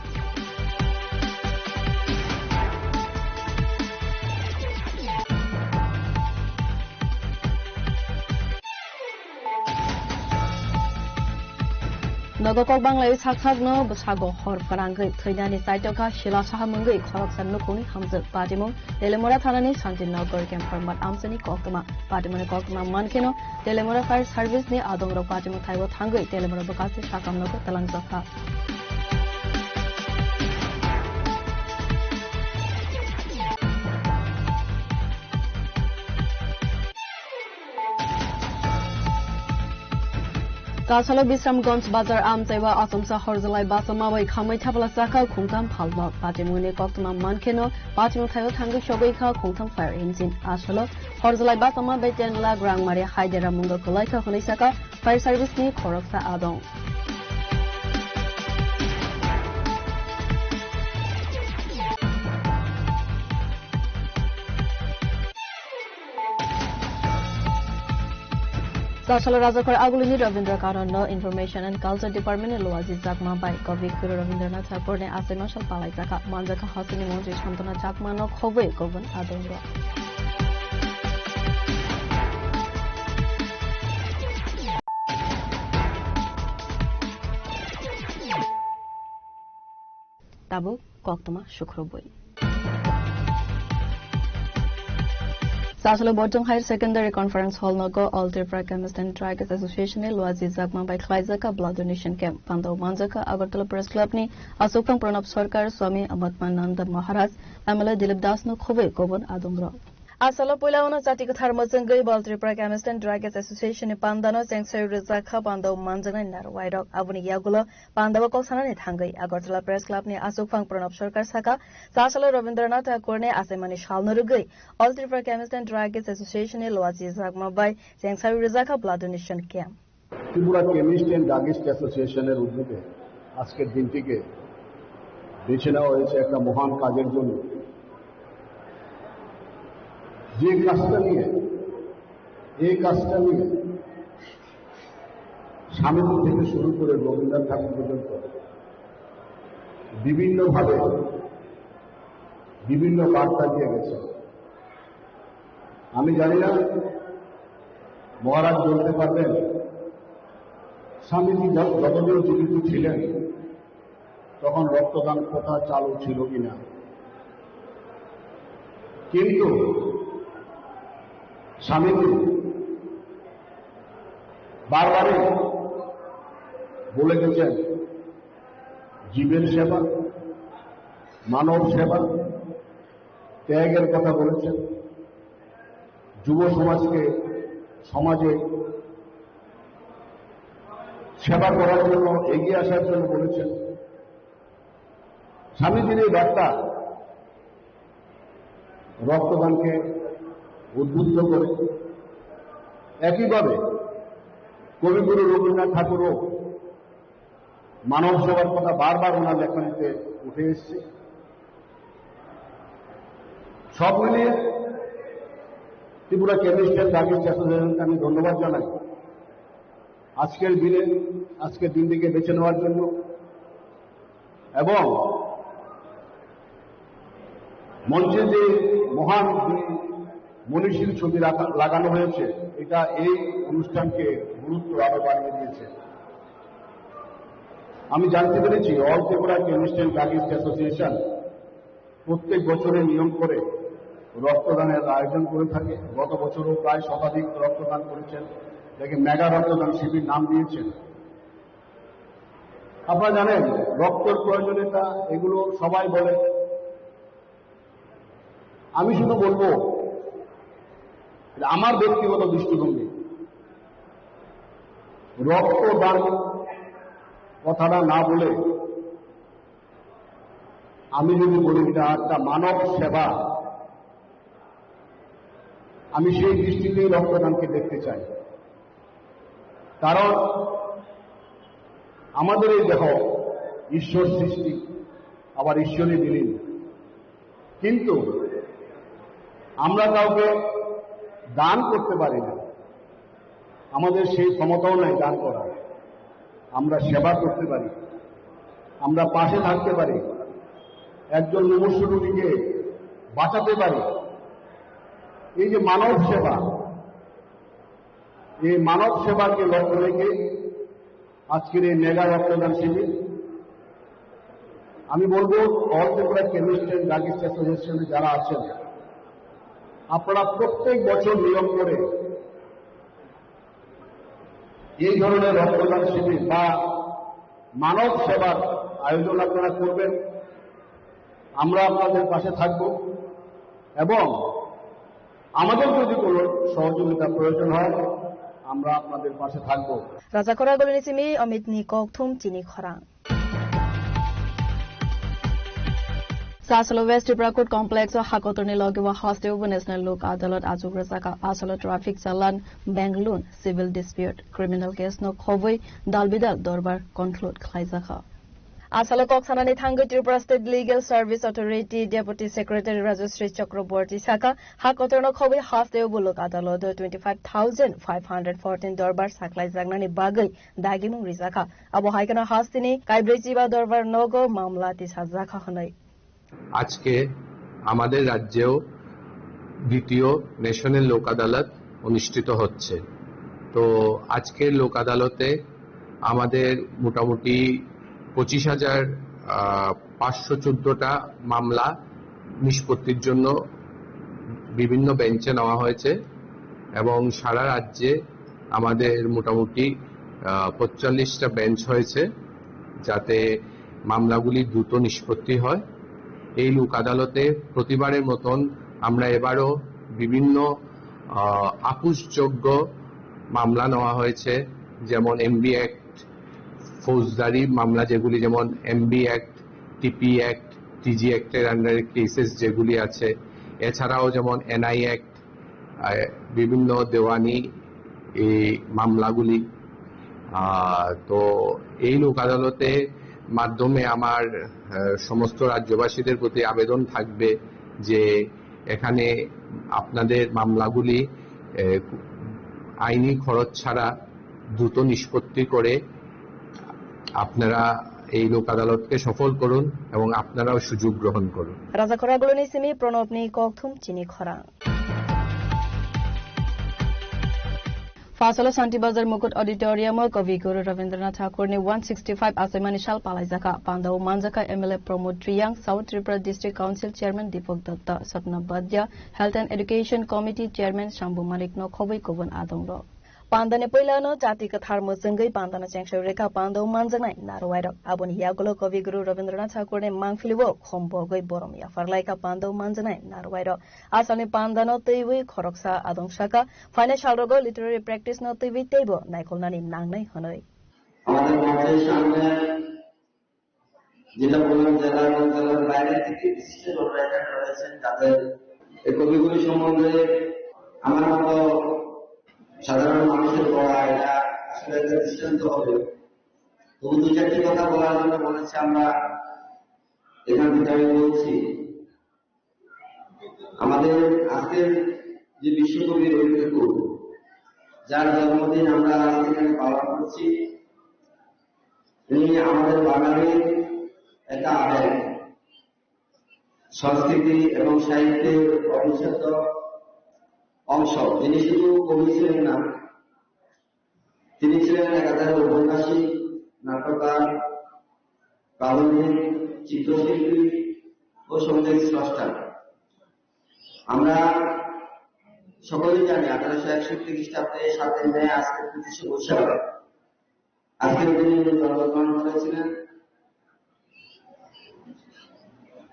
Nogo kok banglawi sak sakno bwsago hor phrangwi thwinani chaitokha sila saha mungwi khoroksa nukhungni hamjwk. Patimung Telemura thanani Santinagar Kempharmat amchaini koktwma. Patimungni koktwma mankheno Telemura Fire Service ni adongrok patimung thaibo thangwi Telemura bwkhaste Sakham nogo twlangjakha. Kasalo Bisramganj bazar amchaiwa achomsa horjalai bachama bai khamwi thapla chakha khungtham phalno. Patimungni koktwma mankheno patimung thaio thangwi sogwi kha khungtham fire engine. Asalo horjalai bachama bai ten lakh rang mari hai dera mungo kwlai kha hwnwi sakha fire service ni khoroksa adong. Chasalo Rajakhor Agulini Rabindra Kanon no Information and Culture Department ni Luaji Chakma bai Kavi Guru Rabindranath Thakur ni asai mosal palai jakha manjakha hasteni montri Santana Chakma no khobwi gobon adongo. Tabuk koktwma sukrubwi. Chasalo Bojong Higher Secondary Conference Hall nogo All Tripura Chemist and Druggist Association ni Luaji Jakma bai khlaijak kha blood donation camp. Pandao manjak kha Agartala Press Club ni Asokphang Pranab Sarkar, Swami Amatmananda Maharaj, M L A Dilip Das no khobwi gobon adongrok. Asalo puila ono jati kwthar mwchwngwi All Tripura Chemist and Druggist Association ni pandano chengsawi rwjak kha pandao manjaknai narwairok. Aboni yagulo Pandao kok sanani thangwi Agartala Press Club ni achukphang Pranab Sarkar saka, Chasalo Rabindranath Tagore ni achaimani salno rwgwi All Tripura Chemist and Druggist Association ni Luaji Jakma bai chengsawi rwjakha blood donation camp. Tripura Chemist and Druggist Association এর উদ্যোগে আজকের দিনটিকে বেছে নেওয়া হয়েছে একটা মহান কাজের জন্য। যে কাজটা নিয়ে, এই কাজটা নিয়ে স্বামীজি থেকে শুরু করে রবীন্দ্রনাথ ঠাকুর পর্যন্ত বিভিন্নভাবে বিভিন্ন বার্তা দিয়ে গেছেন। আমি জানি না মহারাজ বলতে পারবেন, স্বামীজি য-, যতদিন জীবিত ছিলেন, তখন রক্তদান প্রথা চালু ছিল কিনা, কিন্তু স্বামীজি বারবারই বলে গেছেন, জীবের সেবা, মানব সেবা, ত্যাগের কথা বলেছেন, যুব সমাজকে সমাজে সেবা করার জন্য, এগিয়ে আসার জন্য বলেছেন। স্বামীজির এই বার্তা রক্তদানকে উদ্বুদ্ধ করে। একইভাবে কবিগুরু রবীন্দ্রনাথ ঠাকুরও মানব সেবার কথা বারবার ওনার লেখনীতে উঠে এসছে। সব মিলিয়ে ত্রিপুরা কেমিস্ট অ্যান্ড ড্রাগিস্ট অ্যাসোসিয়েশনকে আমি ধন্যবাদ জানাই আজকের দিনে, আজকের দিনটিকে বেছে নেওয়ার জন্য। এবং মঞ্চে যে মহান দুই মনীষীর ছবি রাখা- লাগানো হয়েছে, এটা এই অনুষ্ঠানকে গুরুত্ব আরো বাড়িয়ে দিয়েছে। আমি জানতে পেরেছি all Tripura chemist and druggist association প্রত্যেক বছরে নিয়ম করে রক্তদানের আয়োজন করে থাকে। গত বছরও প্রায় শতাধিক রক্তদান করেছেন, যাকে মেগা রক্তদান শিবির নাম দিয়েছেন। আপনারা জানেন রক্তের প্রয়োজনীয়তা, এগুলো সবাই বলে। আমি শুধু বলবো, এটা আমার ব্যক্তিগত দৃষ্টিভঙ্গি, রক্তদান কথাটা না বলে আমি যদি বলি এটা একটা মানব সেবা, আমি সেই দৃষ্টিতেই রক্তদানকে দেখতে চাই। কারণ আমাদের এই দেহ ঈশ্বর সৃষ্টি, আবার ঈশ্বরই বিলীন। কিন্তু আমরা কাউকে দান করতে পারি না, আমাদের সেই ক্ষমতাও নাই দান করার। আমরা সেবা করতে পারি, আমরা পাশে থাকতে পারি, একজন মুমূর্ষু রোগীকে বাঁচাতে পারি। এই যে মানব সেবা, এই মানব সেবাকে লক্ষ্য রেখে আজকের এই মেগা রক্তদান শিবির। আমি বলবো, অল ত্রিপুরা কেমিস্ট অ্যান্ড ড্রাগিস্ট অ্যাসোসিয়েশনে যারা আছেন, আপনারা প্রত্যেক বছর নিয়ম করে এই ধরনের রক্তদান শিবির বা মানব সেবার আয়োজন আপনারা করবেন। আমরা আপনাদের পাশে থাকব এবং আমাদের যদি কোনো সহযোগিতা প্রয়োজন হয়, আমরা আপনাদের পাশে থাকব। Raja Khoraguluni simi Amit ni kokthum chini khorang. Sasalo West Tripura Court Complex o hakotorni loge o hasteo bo National Lok Adalat achuk rwjakha. Asalo traffic challan, bank loan, civil dispute, criminal case no khobwi dalbidal dorbar conclude khlaijakha. Asalo kok sanani thangwi Tripura State Legal Service Authority Deputy Secretary Rajashree Chakraborty sakha, hakotorno khobwi hasteo bo Lok Adaloto twenty five thousand five hundred fourteen dorbar sakhlaijaknani bagwi dagimung rijakha. Abo hai kheno hasteni kaibrwi chiba dorbar nogo mamla tisajakha hwnwi. আজকে আমাদের রাজ্যেও দ্বিতীয় ন্যাশনাল লোক আদালত অনুষ্ঠিত হচ্ছে। তো আজকের লোক আদালতে আমাদের মোটামুটি পঁচিশ হাজার পাঁচশো চোদ্দটা মামলা নিষ্পত্তির জন্য বিভিন্ন বেঞ্চে নেওয়া হয়েছে এবং সারা রাজ্যে আমাদের মোটামুটি পঁচল্লিশটা বেঞ্চ হয়েছে, যাতে মামলাগুলি দ্রুত নিষ্পত্তি হয়। এই লোক আদালতে প্রতিবারের মতন আমরা এবারও বিভিন্ন আহ, আপোষযোগ্য মামলা নেওয়া হয়েছে, যেমন এমবি অ্যাক্ট, ফৌজদারি মামলা যেগুলি যেমন এমবি অ্যাক্ট, টিপি অ্যাক্ট, টিজি অ্যাক্টের আন্ডারে কেসেস যেগুলি আছে, এছাড়াও যেমন এনআই অ্যাক্ট, আহ, বিভিন্ন দেওয়ানি এই মামলাগুলি। আহ, তো এই লোক আদালতের মাধ্যমে আমার আহ, সমস্ত রাজ্যবাসীদের প্রতি আবেদন থাকবে যে এখানে আপনাদের মামলাগুলি আহ, আইনি খরচ ছাড়া দ্রুত নিষ্পত্তি করে আপনারা এই লোক আদালতকে সফল করুন এবং আপনারাও সুযোগ গ্রহণ করুন। Raja Khoraguluni simi Pranobni kokthum chini khorang. Phasalo Shanti Bazar Mukut Auditorium o Kavi Guru Rabindranath Thakur ni one sixty five achaimani sal palaijakha. Pandao manjakha M L A Pramod Riyang, South Tripura District Council Chairman Deepak Datta, Satna Badia, Health and Education Committee Chairman Shambhu Manik no khobwi kubun adongrok. Pandani puilano chati kwthar mwchwngwi pandano chengsawi rwkha pandao manjaknai narwai rok. Aboni yagulo Kavi Guru Rabindranath Thakur ni mangpili o khom bogwi borom yaphar laikha pandao manjaknai narwai rok. Asalni pandano twiwi khoroksa adong saka, phainai salrogo literary practice no twiwi teibo naikolnani nangnai hwnwi. আমাদের মঞ্চের সামনে যেটা বললাম, জেলা এবং জেলার বাইরে থেকে বিশিষ্ট লোকরা এখানে রয়েছেন, তাদের এই কবিগুরু সম্বন্ধে আমার মতো সাধারণ মানুষের বলা এটা আসলে একটা দৃষ্টান্ত হবে। তবু দু চারটি কথা বলার জন্য বলেছে, আমরা এখান থেকে আমি বলছি। আমাদের আজকের যে বিশ্বকবি রবি ঠাকুর, যার জন্মদিন আমরা আজকে এখানে পালন করছি, তিনি আমাদের বাঙালির একটা আবেগ, সংস্কৃতি এবং সাহিত্যের অবিচ্ছেদ্য অংশ। যিনি শুধু কবি ছিলেন না, তিনি ছিলেন একাধারে ঔপন্যাসিক, নাট্যকার, কাব্যবিদ, চিত্রশিল্পী ও সঙ্গীত স্রষ্টা। আমরা সকলেই জানি, আঠারোশো একষট্টি খ্রিস্টাব্দে সাতই মে, আজকে পঁচিশে বৈশাখ, আজকের দিনে উনি জন্মগ্রহণ করেছিলেন।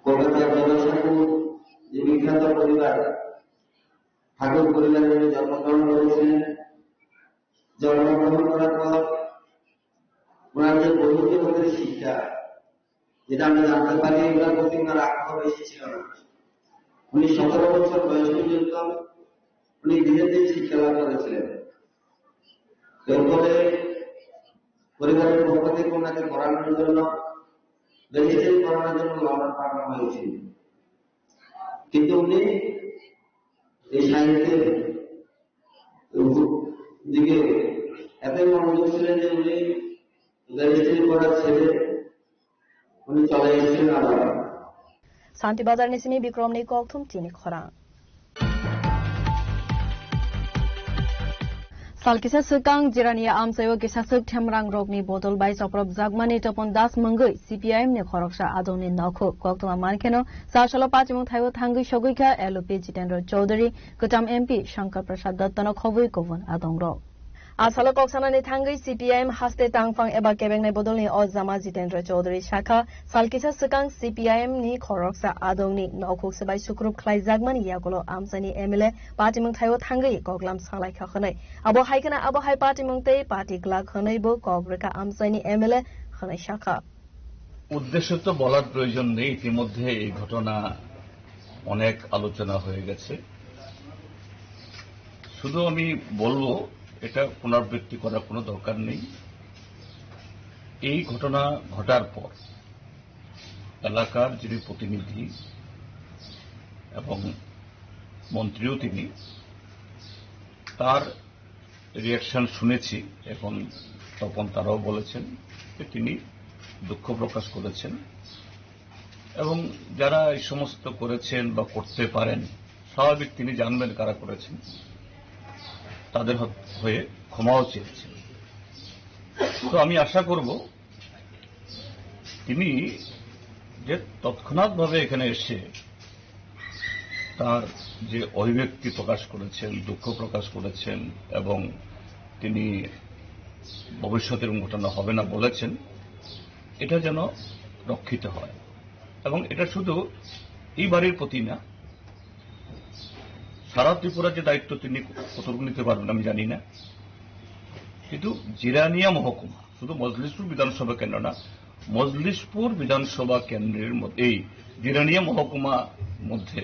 কলকাতার জোড়াসাঁকোর যে বিখ্যাত পরিবার, ঠাকুর পরিবারে উনি জন্মগ্রহণ করেছিলেন। জন্মগ্রহণ করার পর ওনার যে বহির্জগতের শিক্ষা, যেটা আমরা জানতে পারি, ওনার প্রতি ওনার আগ্রহ বেশি ছিল না। উনি সতেরো বছর বয়স পর্যন্ত উনি গৃহে শিক্ষা লাভ করেছিলেন। এরপরে পরিবারের পক্ষ থেকে ওনাকে পড়ানোর জন্য, রেজিস্ট্রি করানোর জন্য লন্ডন পাঠানো হয়েছিল। কিন্তু উনি এই সাহিত্যের দিকে এতই মনোযোগ ছিলেন যে উনি রেজিস্ট্রি করা ছেড়ে উনি চলে এসেছিলেন আবার। Santi Bazar ni simi Bikrom ni kokthum chini khorang. Sal kisa swkang Jirania amchaio kisa swk themrang rokni bodol bai chopropjakmani Topon Das mungwi C P I M ni khoroksa adongni nokhuk koktwma mankheno, sa salo patimung thaio thangwi sogwikha L O P Jitendra Chaudhary, kwcham M P Shankar Prasad Datta no khobwi kubun adongrok. A salo kok sanani thangwi C P I M haste tangphang eba kebengnai bodolni o jama Jitendra Chaudhary sakha, sal kisa swkang C P I M ni khoroksa adongni nokhuk swbai sukrup khlaijakmani yagulo amchaini M L A patimung thaio thangwi koklam salaikha hwnwi. Abo hai kheno abo hai patimung tei party glak hwnwi bo kok rwkha amchaini M L A hwnwi sakha. উদ্দেশ্য তো বলার প্রয়োজন নেই, ইতিমধ্যে এই ঘটনা অনেক আলোচনা হয়ে গেছে। শুধু আমি বলবো, এটা পুনরাবৃত্তি করার কোনো দরকার নেই। এই ঘটনা ঘটার পর এলাকার যিনি প্রতিনিধি এবং মন্ত্রীও তিনি, তার রিয়াকশন শুনেছি। এখন তপন তারাও বলেছেন যে তিনি দুঃখ প্রকাশ করেছেন এবং যারা এই সমস্ত করেছেন বা করতে পারেন, স্বাভাবিক তিনি জানবেন কারা করেছেন, তাদের হ-, হয়ে ক্ষমাও চেয়েছেন। তো আমি আশা করব তিনি যে তৎক্ষণাৎভাবে এখানে এসে তার যে অভিব্যক্তি প্রকাশ করেছেন, দুঃখ প্রকাশ করেছেন এবং তিনি ভবিষ্যতে এরকম ঘটনা হবে না বলেছেন, এটা যেন রক্ষিত হয়। এবং এটা শুধু এই বাড়ির প্রতি না, সারা ত্রিপুরা যে দায়িত্ব তিনি কতটুকু নিতে পারবেন আমি জানি না, কিন্তু জিরানিয়া মহকুমা, শুধু মজলিশপুর বিধানসভা কেন্দ্র না, মজলিশপুর বিধানসভা কেন্দ্রের মধ্যে, এই জিরানিয়া মহকুমা মধ্যে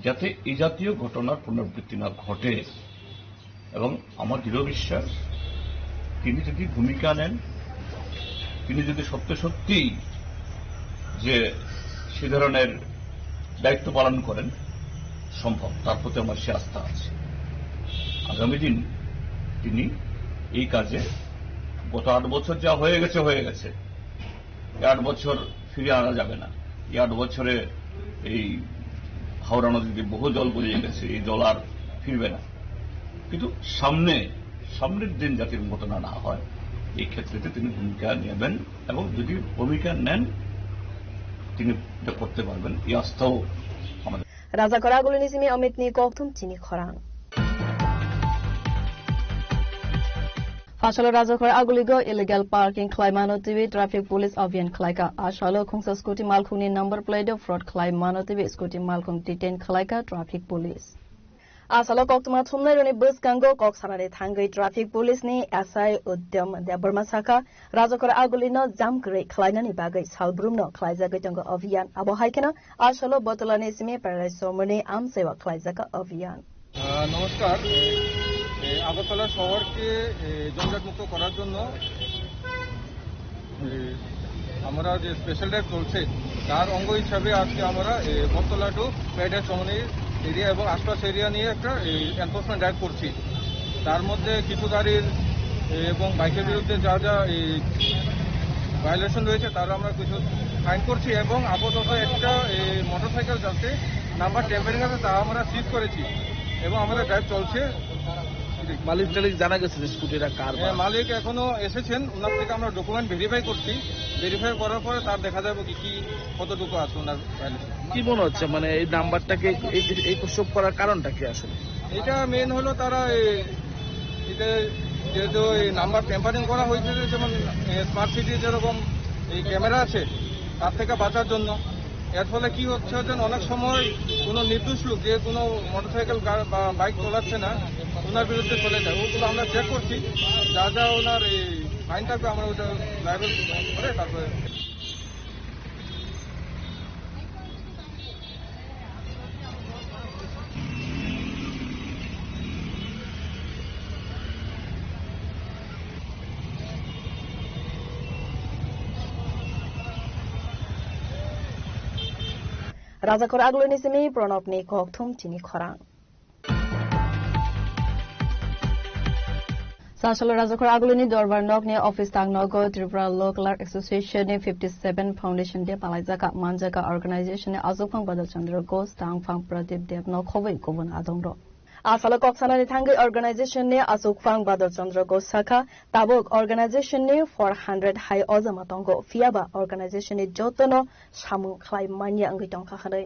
যাতে এই জাতীয় ঘটনার পুনরাবৃত্তি না ঘটে, এবং আমার দৃঢ় বিশ্বাস, তিনি যদি ভূমিকা নেন, তিনি যদি সত্য সত্যিই যে সে ধরনের দায়িত্ব পালন করেন, সম্ভব, তার প্রতি আমার সে আস্থা আছে। আগামী দিন তিনি এই কাজে, গত আট বছর যা হয়ে গেছে, হয়ে গেছে, এই আট বছর ফিরে আনা যাবে না। এই আট বছরে এই হাওড়া নদীতে বহু জল গড়িয়ে গেছে, এই জল আর ফিরবে না। কিন্তু সামনে, সামনের দিন যাতে এরকম ঘটনা না হয়, এই ক্ষেত্রে তিনি ভূমিকা নেবেন, এবং যদি ভূমিকা নেন, তিনি এটা করতে পারবেন, এই আস্থাও আমাদের। Rajakor agulini simi Amit ni kokthum chini khorang. Phasalo Rajakor aguligo illegal parking khlaimano twiwi traffic police abhiyan khlaikha. Asalo khungsa scooty malkhungni number plate o fraud khlaimano twiwi scooty malkhung detain khlaikha traffic police. Asalo koktwma thumnairokni bwskango kok sanani thangwi traffic police ni S I Udyam Debbarma sakha, Rajakor agulino jam kwrwi khlainani bagwi salbrumno khlaijagwi tongo abhiyan. Abo hai kheno Asalo Botolani simi Paradise Somoni amchaiwa khlaijak abhiyan. আহ, নমস্কার। এ, আগরতলা শহরকে, এ, জঞ্জাটমুক্ত করার জন্য, এ, আমরা যে special drive চলছে, তার অঙ্গ হিসাবে আজকে আমরা, এ, বটতলা টু প্যারাডাইস কলোনি এরিয়া এবং আশপাশ এরিয়া নিয়ে একটা, এ, এনফোর্সমেন্ট ড্রাইভ করছি। তার মধ্যে কিছু গাড়ির, এ, এবং বাইকের বিরুদ্ধে যা যা, এ, ভায়োলেশন রয়েছে, তার আমরা কিছু ফাইন করছি এবং আপাতত একটা, এ, মোটরসাইকেল যাতে নাম্বার ট্যাম্পারিং আছে, তা আমরা সিজ করেছি। এবং আমাদের ড্রাইভ চলছে। মালিক টালিক জানা গেছে যে স্কুটিটা কার বা? হ্যাঁ, মালিক এখনো এসেছেন, ওনার থেকে আমরা ডকুমেন্ট ভেরিফাই করছি। ভেরিফাই করার পরে তার দেখা যাবে কি, কি, কতটুকু আছে ওনার ভ্যালু। কি মনে হচ্ছে, মানে, এই নাম্বারটাকে এই, এই, এই সব করার কারণটা কি আসলে? এটা মেন হলো তারা এই, এটা যেহেতু এই নাম্বার ট্যাম্পারিং করা হয়েছে, যে যেমন, এ, স্মার্ট সিটি যেরকম এই ক্যামেরা আছে, তার থেকে বাঁচার জন্য। এর ফলে কি হচ্ছে, হচ্ছে অনেক সময় কোনো নির্দোষ লোক যে কোনো মোটরসাইকেল গা-, বা বাইক চালাচ্ছে না, ওনার বিরুদ্ধে চলে যায়। ওগুলো আমরা চেক করছি, যা যা ওনার এই ফাইন থাকবে, আমরা ওটা লাইবেল করে তারপরে। Rajakor Agluni simi Pranabni kokthum chini khorang. Sasalo Rajakor Agluni Dorbar Nokni office tangnogo Tripura Law Clerk Association ni fifty seven Foundation Day palaijaka manjaka organization ni aswkphang Badal Chandra Ghosh, tangphang Pradip Deb no khobwi kubun adongrok. Asalo kok sanani thangwi organization ni aswkphang Badal Chandra Ghosh sakha, tabuk organization ni four hundred hai ojama tongo, phiyaba organization ni jotono samung khlai manya wngwi tongkha hwnwi.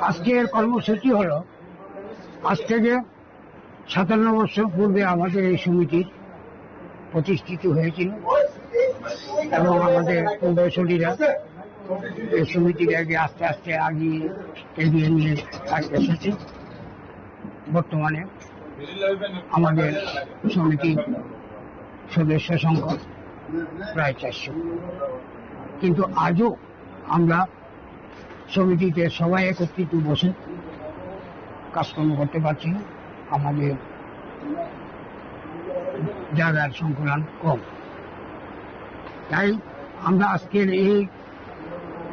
আজকের কর্মসূচি হলো, আজ থেকে সাতান্ন বছর পূর্বে আমাদের এই সমিতি প্রতিষ্ঠিত হয়েছিল এবং আমাদের পূর্বসূরীরা এই সমিতিটাকে আস্তে আস্তে আগিয়ে এগিয়ে নিয়ে এসেছে। বর্তমানে আমাদের সমিতির সদস্য সংখ্যা প্রায় চারশো, কিন্তু আজও আমরা সমিতিতে সবাই একত্রিত বসে কাজকর্ম করতে পারছি না। আমাদের জায়গার সংকুলান কম, তাই আমরা আজকের এই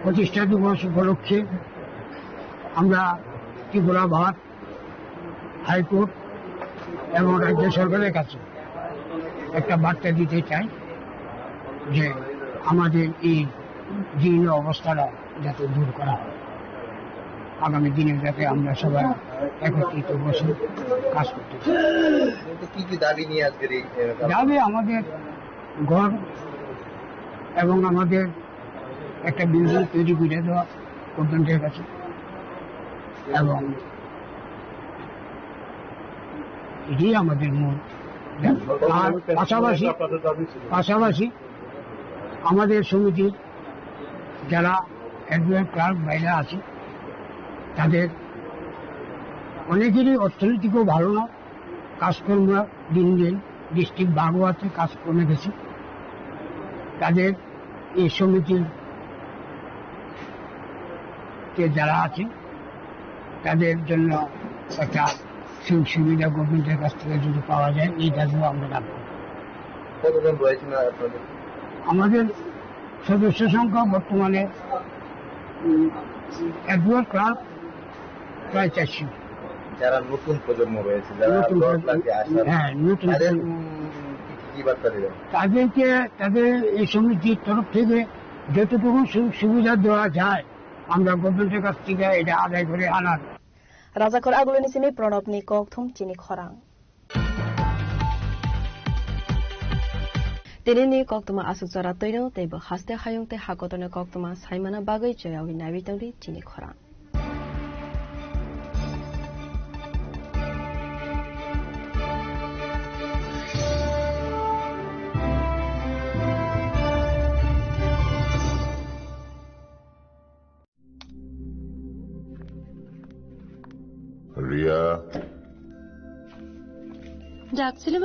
প্রতিষ্ঠা দিবস উপলক্ষে আমরা ত্রিপুরা ভাত হাইকোর্ট এবং রাজ্য সরকারের কাছে একটা বার্তা দিতে চাই যে আমাদের এই জীর্ণ অবস্থাটা যাতে দূর করা হয়, আগামী দিনে যাতে আমরা সবাই একত্রিত বসে কাজ করতে পারি। তো কি কি দাবি নিয়ে আজকের এই, আহ, দাবি আমাদের ঘর এবং আমাদের একটা বিল্ডিং তৈরি করে দেওয়া গভর্নমেন্টের কাছে, এবং এটাই আমাদের মূল দাবি। আর পাশাপাশি, পাশাপাশি আমাদের সমিতির যারা অ্যাডভোকেট ক্লার্ক ভাইরা আছে, তাদের অনেকেরই অর্থনৈতিকও ভালো না, কাজকর্ম দিন দিন ডিস্ট্রিক্ট বারো আছে, কাজ কমে গেছে। তাদের এই সমিতির যে যারা আছে, তাদের জন্য একটা সুযোগ সুবিধা গভর্নমেন্টের কাছ থেকে যদি পাওয়া যায়, এই দাবিও আমরা রাখবো। কতজন রয়েছেন আপনাদের? আমাদের সদস্য সংখ্যা বর্তমানে, উম, অ্যাডভোকেট ক্লার্ক প্রায় চারশো। যারা নতুন প্রজন্ম রয়েছে, যারা নতুন ল প্রজন্ম, ক্লার্কে আসেন, হ্যাঁ, নতুন তাদের প্রজন্ম। উম, কি, কি বার্তা দেবেন? তাদেরকে, তাদের এই সমিতির তরফ থেকে যতটুকু সুযোগ সুবিধা দেওয়া যায়, আমরা গভর্নমেন্টের কাছ থেকে এটা আদায় করে আনার। Rajakor Agluni simi Pranabni kokthum chini khorang. Tinini koktwma aswk chara twino tei bo haste hayung tei hakotorni koktwma saimana bagwi chayawui naiwi tongdi chini khorang. Ria. Dak chili